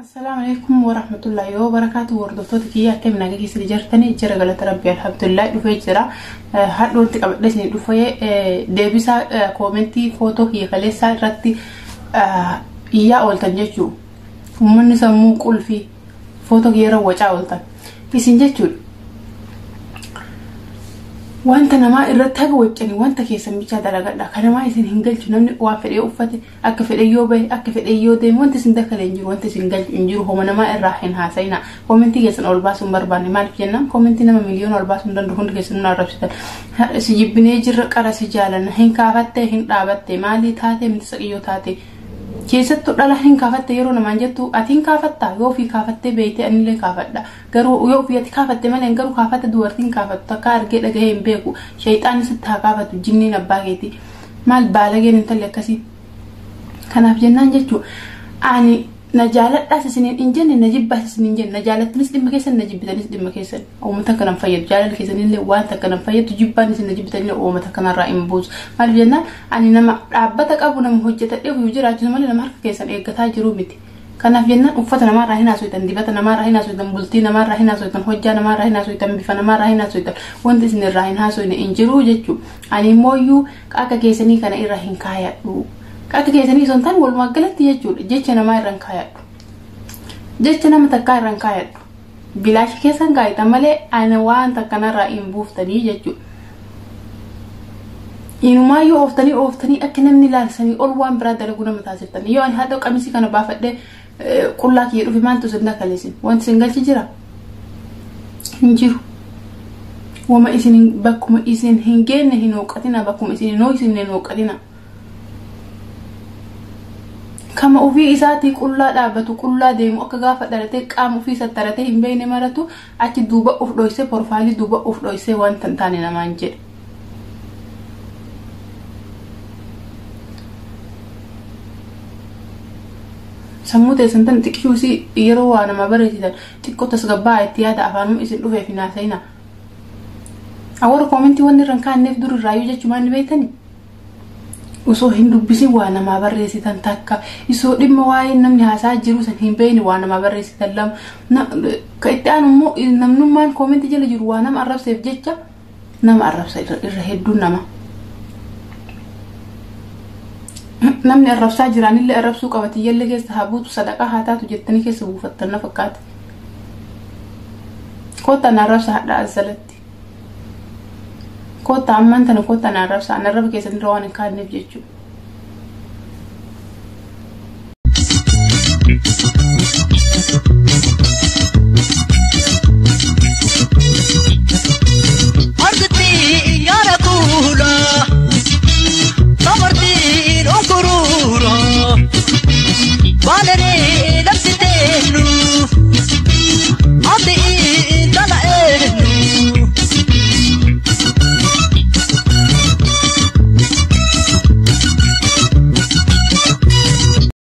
Assalaamu alaikum warahmatullahi wabarakatuh. Hordoftoota kiyya, akkam nagaa keessatti jirtanii? Jira, galata Rabbii, alhamdulillah, dhufee jira. Hadha wanti qabadhe isin dhufee deebisaa koomentii footoo kiyya kaleessaa irratti iyyaa ooltan jechuu. Uummanni sammuu qulfii footoo kiyya irra wacaa ooltan. Isin jechuudha. Wanta namaa irratti haga waccanii wanta keessan bichaa dalagadha. Kan namaa isin hin galchu. Namni waan fedhee uffate, akka fedhee yoo bahe, akka fedhee yoo deeme, wanti isin dakkalee hin jiru, wanti isin galchu hin jiru. Homa namaa irraa hin haasa'ina. Koomentii keessan ol baasuu hin barbaanne. Maaliif jennaan, koomentii nama miliyoona ol baasuu hin danda'u. Hundi keessan nu arrabsitan. Si jibbinee jirra, qara si jaalanna. Hin kaafattee, hin dhaabatte, maalii taate, miti saqiyyoo taate. Keessattuu dhala hin kaafatte yeroo namaan jettu, ati hin kaafattaa? Yoo ofii kaafattee beeytee, anillee kaafadha. Garuu yoo ofii ati kaafatte malee, garuu kaafata dubartiin kaafattu akka argee dhagahee hin beeku. Shayxaan sitti haa kaafatu, jinniin abbaa keeti. Maal baalageen intalli akkasii. Kanaaf jennaan jechuu, ani na jaaladhaas isiniin hin jenne, na jibbaas isiniin hin jenne. Na jaalattanis dhimma keessan, na jibbitanis dhimma keessan. Uummata kanan fayyadu jaalala keessanillee waan takka nan fayyadu, jibbaan isin na jibbitanillee uummata kanarraa hin buusu. Maaliif jennaan, ani nama dhaabbata qabu, nama hojjetadhee ofii jiraachisu malee nama harka keessan eeggataa jiru miti. Kanaaf jennaan, uffata namaarraa hin haasoftan, dibata namaarraa hin haasoftan, bultii namaarraa hin haasoftan, hojjaa namaarraa hin haasoftan, bifa namaarraa hin haasoftan, wanti isin irraa hin haasofne hin jiru jechuudha. Ani immoo akka keessanii kana irra hin kaayadhu. Akka keessanii osoo hin taane, walumaa galatti jechuudha, jecha namaa irra hin kaayadhu. Jecha nama takkaa irra hin kaayadhu. Bilaashi keessan kaayatan malee ani waan takkanarraa hin buuftanii jechuudha. Inumaayyuu ooftanii ooftanii akka namni ilaalsanii ol waan biraa dalaguu nama taasiftan. Yoo ani haadha qamisii kana baafadhee qullaa kiyya dhufe, maaltu isin dakaleessin? Wanti isin galchi jira? Hin jiru. Wama isin bakkuma isin hin geenne hin hooqatina, bakkuma isin hin hooqsine hin hooqatina. Kama ofii isaatii qullaa dhaabbatu, qullaa deemu, akka gaafa dhalatee qaama ofii sattaratee hin beekne maratu achi duuba of dhoysee, porfaayilii duuba of dhoysee wanta hin taane namaan jedhe. Sammuu teessan tan xiqqishuusii yeroo waa nama barreessitan xiqqoo tasgabbaa itti yaada, afaanuma isin dhufeef hin haasa'ina. Awwaara koomentii wanni irra hin kaanneef dur irraayyuu jechuun ni beektani. Osoo hin dubbisin waa namaa barreessitan takka, isoo dhimma waa'ee namni haasaa jiru san hin beekne waa namaa barreessitan lama, ka itti aanu immoo namnummaan koomentii jala jiru waa nama arrabseef jecha nama arrabsa irra hedduun nama. Namni arrabsaa jiraanillee arrabsuu qaba, tiyyallee keessa haa buutu, sadaqaa haa taatu jettanii keessa buufattan na fakkaate. Kottaa na arrabsa hadhaa azzalatti. Kottaa ammaan tana, kottaa na arrabsa, an arraba keessan irra waan hin kaanneef jechuudha.